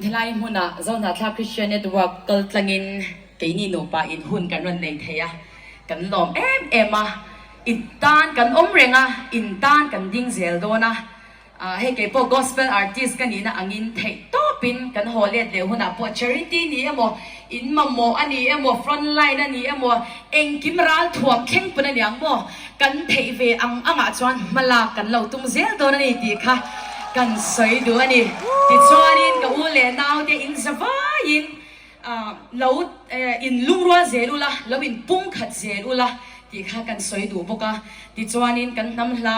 Helai hmunah Zohnahthlak Christian Network kal tlangin keini nupa in hun kan rawn nei thei a, kan lawm em em a, in tan kan awm reng a, in tan kan ding zel dawn a, hei kei pawh gospel artist ka nihna angin theih tawpin kan haw let leh hunah pawh charity ni emaw, in mamawh a ni emaw, front line a ni emaw, engkim ral thuam thleng pawn a ni ang maw? Kan theih ve ang angah chuan hmalak kan lo tum zel dawn a ni tih kha kan sawi duh a ni. Tichuanin ka u leh naute in za vaiin lo in lungrual zel ula, lo in pung khat zel ula tih kha kan sawi duh bawk a. Tichuanin kan hnam hla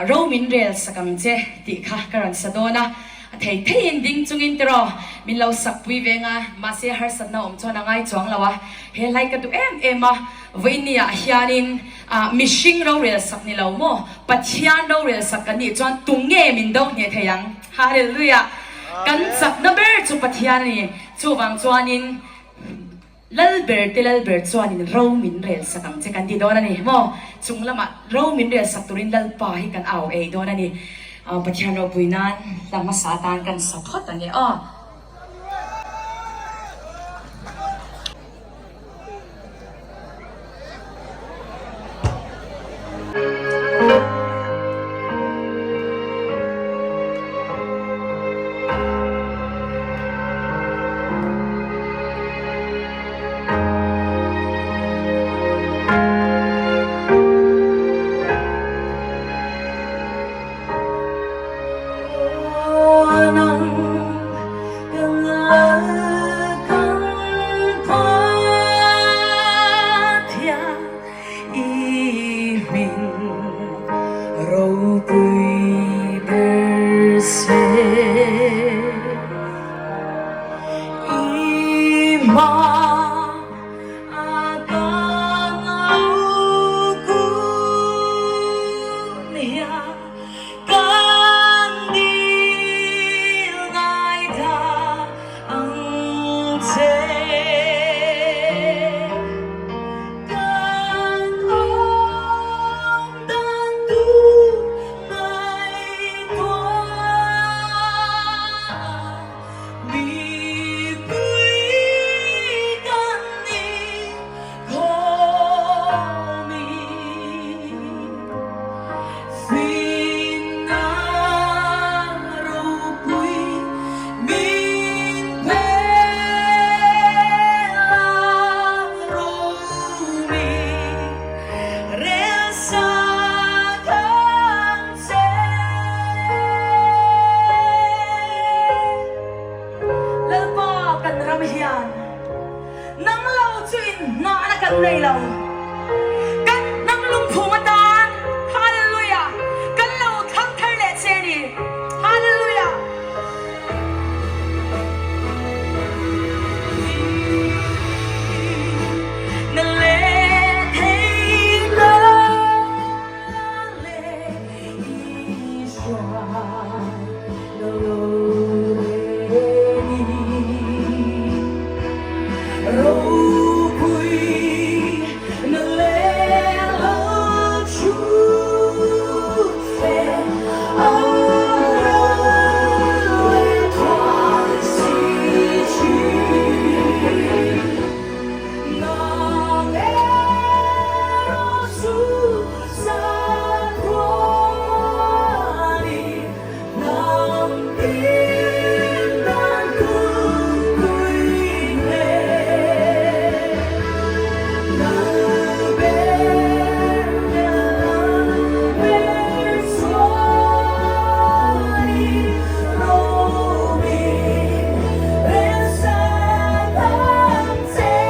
ro min rel sak ang che tih kha ka rawn sa dawn a. A thei theiin ding chungin tiraw min lo sak pui ve nga, mahse harsatna awm chuan a ngai chuang lo a. He hlai ka duh em em a. Vawinia hianin mihring rorel sak ni lo maw? Pathian rorel sak kan nih chuan tu nge min do hneh thei ang? Hallelujah! Kan chakna ber chu Pathian a ni. Chuvang chuanin Lalber te Lalber chuanin ro min rel sak ang che kan ti dawn a ni maw? Chung lamah ro min rel sak turin Lalpa hi kan au ei dawn a ni. Pathian ropui nan hla hmasa atan kan sa phawt ang e aw. Kan dil ngaithla ang che. Kan awm dan tur ngaihtuah mipui kan ni khawmin. Finna ropui min pe a romi rel sak ang che. Lalpa kan ram hian nang lo chu in hnahna kan nei lo. Kan hnam lungphum atan Hallelujah kan lo thlang thar leh che a ni. Hallelujah. Na leh thei na leh i hruai lo lo re ni. Ropui na leh lo chhut fe a rel thuai si thin. Nang erawh chu Sakuani hnam tin dan kulpui hle. Lal ber leh lal ber chuani romin rel sak ang che.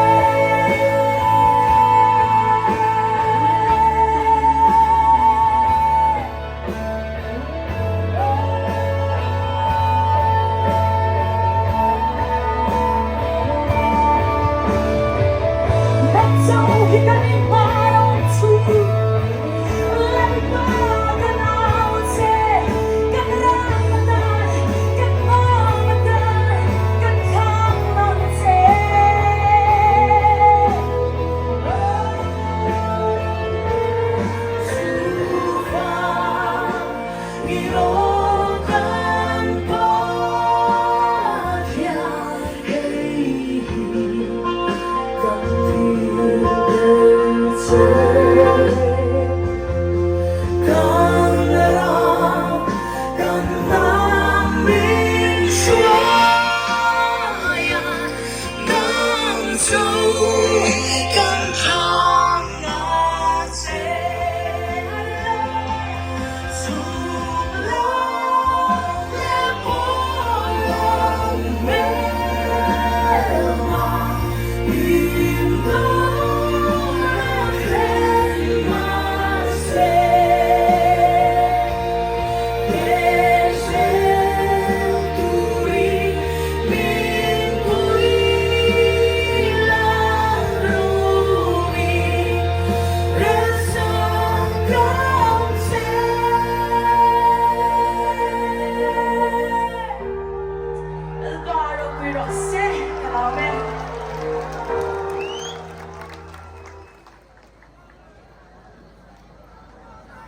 rawh se.